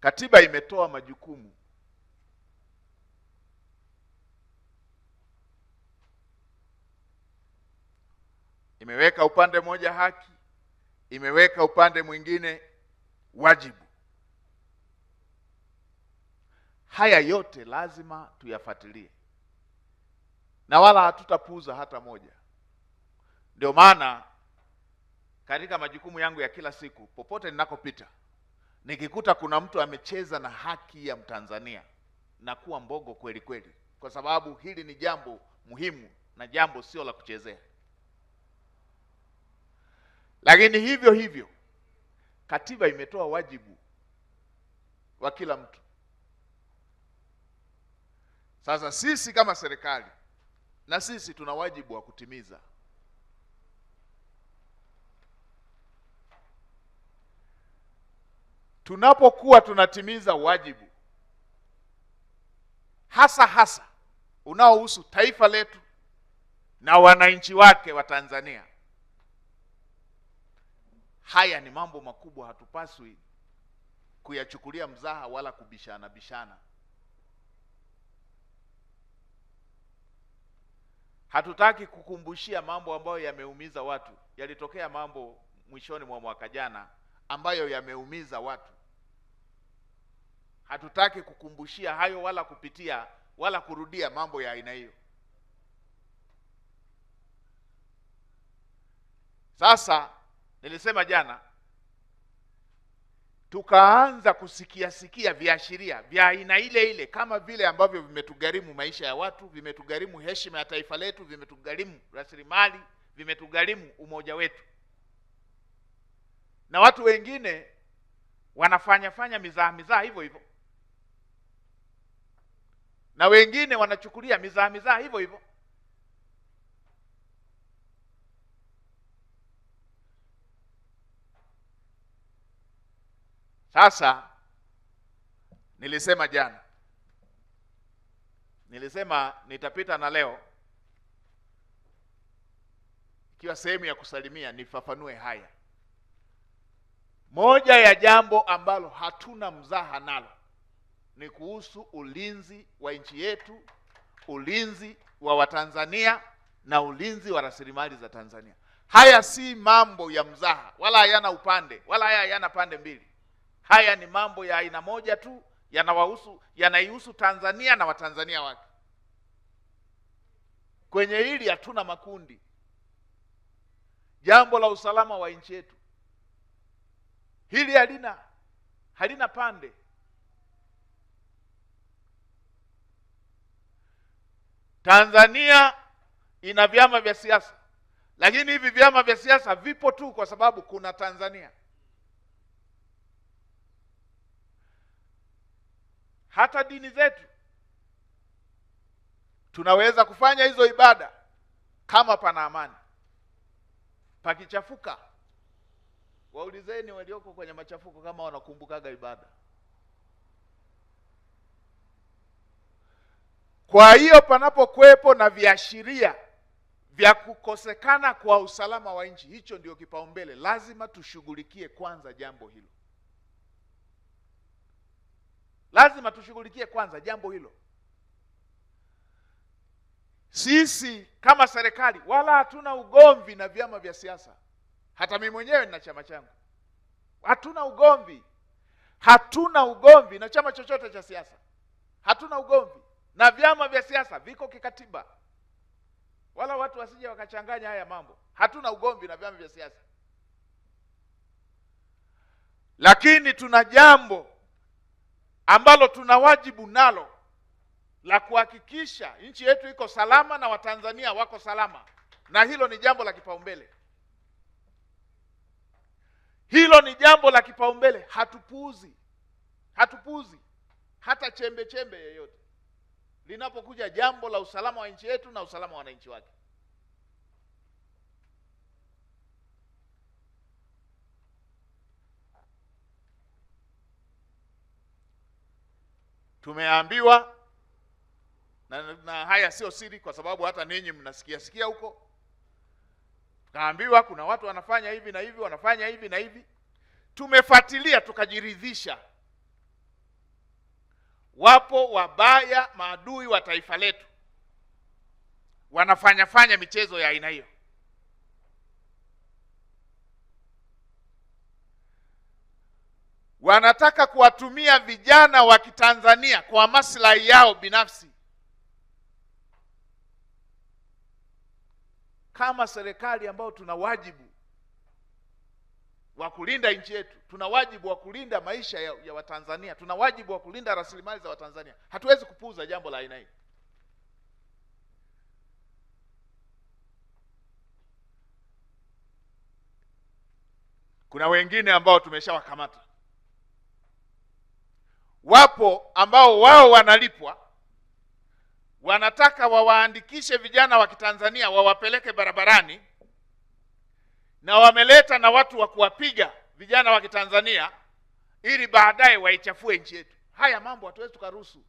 Katiba imetoa majukumu. Imeweka upande mmoja haki, imeweka upande mwingine wajibu. Haya yote lazima tuyafuatilie na wala hatutapuuza hata moja. Ndio maana katika majukumu yangu ya kila siku, popote ninakopita, nikikuta kuna mtu amecheza na haki ya Mtanzania, na kuwa mbogo kweli kweli, kwa sababu hili ni jambo muhimu na jambo sio la kuchezea. Lakini hivyo hivyo katiba imetoa wajibu wa kila mtu. Sasa sisi kama serikali, na sisi tuna wajibu wa kutimiza. Tunapokuwa tunatimiza wajibu hasa hasa unaohusu taifa letu na wananchi wake wa Tanzania, haya ni mambo makubwa, hatupaswi kuyachukulia mzaha wala kubishana bishana. Hatutaki kukumbushia mambo ambayo yameumiza watu. Yalitokea mambo mwishoni mwa mwaka jana ambayo yameumiza watu. Hatutaki kukumbushia hayo wala kupitia wala kurudia mambo ya aina hiyo. Sasa nilisema jana, tukaanza kusikia sikia viashiria vya aina ile ile kama vile ambavyo vimetugharimu maisha ya watu, vimetugharimu heshima ya taifa letu, vimetugharimu rasilimali, vimetugharimu umoja wetu. Na watu wengine wanafanya fanya mizaha mizaha hivyo hivyo, na wengine wanachukulia mizaha mizaha hivyo hivyo. Sasa nilisema jana, nilisema nitapita na leo ikiwa sehemu ya kusalimia nifafanue haya. Moja ya jambo ambalo hatuna mzaha nalo ni kuhusu ulinzi wa nchi yetu, ulinzi wa Watanzania na ulinzi wa rasilimali za Tanzania. Haya si mambo ya mzaha, wala hayana upande, wala haya hayana pande mbili. Haya ni mambo ya aina moja tu, yanawahusu, yanaihusu Tanzania na Watanzania wake. Kwenye hili hatuna makundi. Jambo la usalama wa nchi yetu hili halina pande. Tanzania ina vyama vya siasa, lakini hivi vyama vya siasa vipo tu kwa sababu kuna Tanzania. Hata dini zetu tunaweza kufanya hizo ibada kama pana amani. Pakichafuka, waulizeni walioko kwenye machafuko kama wanakumbukaga ibada. Kwa hiyo panapokuwepo na viashiria vya kukosekana kwa usalama wa nchi, hicho ndio kipaumbele. Lazima tushughulikie kwanza jambo hilo. Lazima tushughulikie kwanza jambo hilo. Sisi kama serikali wala hatuna ugomvi na vyama vya siasa. Hata mimi mwenyewe nina chama changu. Hatuna ugomvi. Hatuna ugomvi na chama chochote cha siasa. Hatuna ugomvi na vyama vya siasa, viko kikatiba. Wala watu wasije wakachanganya haya mambo. Hatuna ugomvi na vyama vya siasa. Lakini tuna jambo ambalo tuna wajibu nalo la kuhakikisha nchi yetu iko salama na Watanzania wako salama. Na hilo ni jambo la kipaumbele. Hilo ni jambo la kipaumbele. Hatupuuzi. Hatupuuzi hata chembe chembe yeyote linapokuja jambo la usalama wa nchi yetu na usalama wa wananchi wake. Tumeambiwa na haya sio siri kwa sababu hata ninyi mnasikia sikia huko. Tukaambiwa kuna watu wanafanya hivi na hivi, wanafanya hivi na hivi. Tumefuatilia tukajiridhisha Wapo wabaya, maadui wa taifa letu, wanafanya fanya michezo ya aina hiyo. Wanataka kuwatumia vijana wa Kitanzania kwa maslahi yao binafsi. Kama serikali ambao tuna wajibu wa kulinda nchi yetu, tuna wajibu wa kulinda maisha ya Watanzania, tuna wajibu wa kulinda rasilimali za Watanzania, hatuwezi kupuuza jambo la aina hii. Kuna wengine ambao tumeshawakamata. Wapo ambao wao wanalipwa, wanataka wawaandikishe vijana wa Kitanzania wawapeleke barabarani, na wameleta na watu wa kuwapiga vijana wa Kitanzania ili baadaye waichafue nchi yetu. Haya mambo hatuwezi tukaruhusu.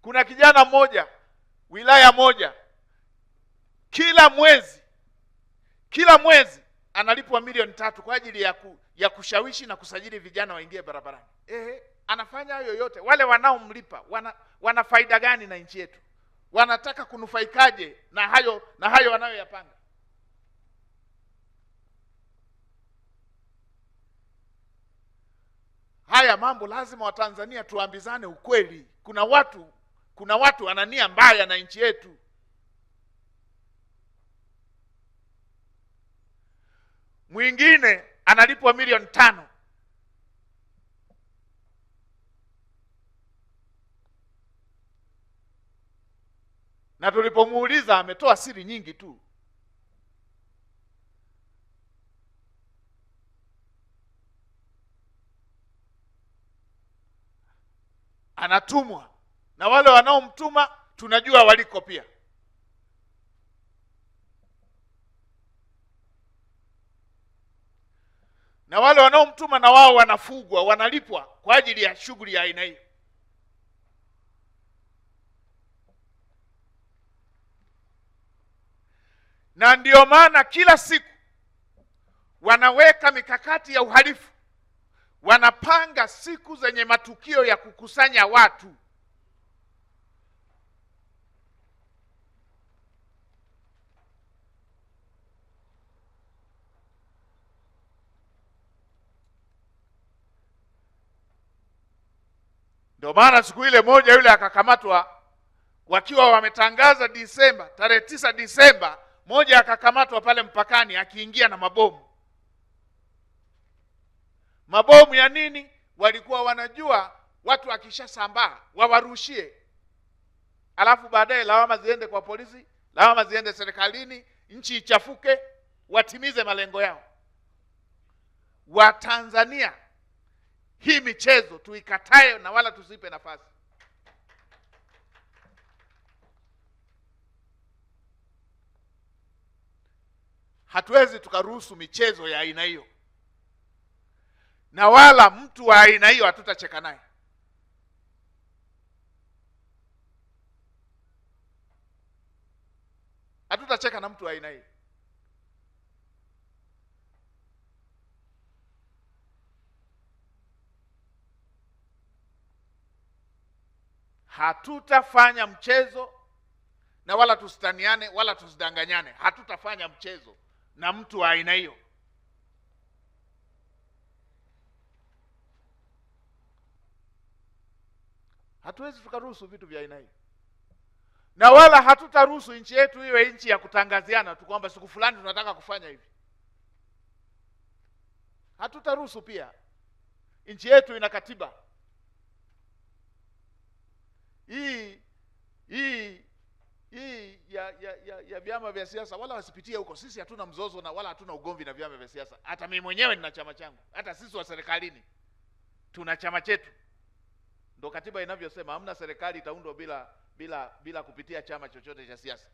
Kuna kijana mmoja wilaya moja, kila mwezi analipwa 3 milioni kwa ajili ya kushawishi na kusajili vijana waingie barabarani. Anafanya hayo yote. Wale wanaomlipa wana faida gani na nchi yetu? Wanataka kunufaikaje na hayo wanayoyapanga? Haya mambo lazima Watanzania tuambizane ukweli. Kuna watu wana nia mbaya na nchi yetu. Mwingine analipwa 5 milioni. Na tulipomuuliza ametoa siri nyingi tu. Anatumwa na wale wanaomtuma tunajua waliko pia. Na wale wanaomtuma na wao wanafugwa, wanalipwa kwa ajili ya shughuli ya aina hiyo. Na ndio maana kila siku wanaweka mikakati ya uhalifu. Wanapanga siku zenye matukio ya kukusanya watu. Ndio maana siku ile moja yule akakamatwa wakiwa wametangaza Disemba, tarehe 9 Disemba, moja akakamatwa pale mpakani akiingia na mabomu. Mabomu ya nini? Walikuwa wanajua watu wakishasambaa wawarushie, alafu baadaye lawama ziende kwa polisi, lawama ziende serikalini, nchi ichafuke, watimize malengo yao. Watanzania, hii michezo tuikatae na wala tusipe nafasi. Hatuwezi tukaruhusu michezo ya aina hiyo, na wala mtu wa aina hiyo hatutacheka naye. Hatutacheka na mtu wa aina hiyo. Hatutafanya mchezo na wala tusitaniane wala tusidanganyane. Hatutafanya mchezo na mtu wa aina hiyo. Hatuwezi tukaruhusu vitu vya aina hiyo. Na wala hatutaruhusu nchi yetu iwe nchi ya kutangaziana tu kwamba siku fulani tunataka kufanya hivi. Hatutaruhusu pia. Nchi yetu ina katiba. Hii ya vyama vya siasa wala wasipitie huko. Sisi hatuna mzozo na wala hatuna ugomvi na vyama vya siasa. Hata mimi mwenyewe nina chama changu. Hata sisi wa serikalini tuna chama chetu. Ndio katiba inavyosema, hamna serikali itaundwa bila kupitia chama chochote cha siasa.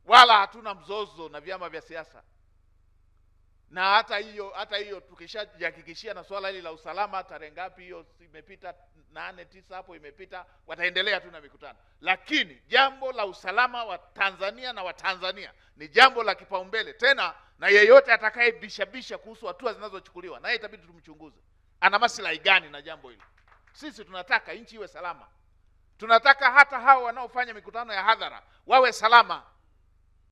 Wala hatuna mzozo na vyama vya siasa. Na hata hiyo tukishajihakikishia na swala hili la usalama, tarehe ngapi hiyo imepita, 8 9 hapo imepita, wataendelea tu na mikutano. Lakini jambo la usalama wa Tanzania na Watanzania ni jambo la kipaumbele tena, na yeyote atakayebishabisha kuhusu hatua zinazochukuliwa naye itabidi tumchunguze, ana maslahi gani na jambo hilo. Sisi tunataka nchi iwe salama, tunataka hata hao wanaofanya mikutano ya hadhara wawe salama.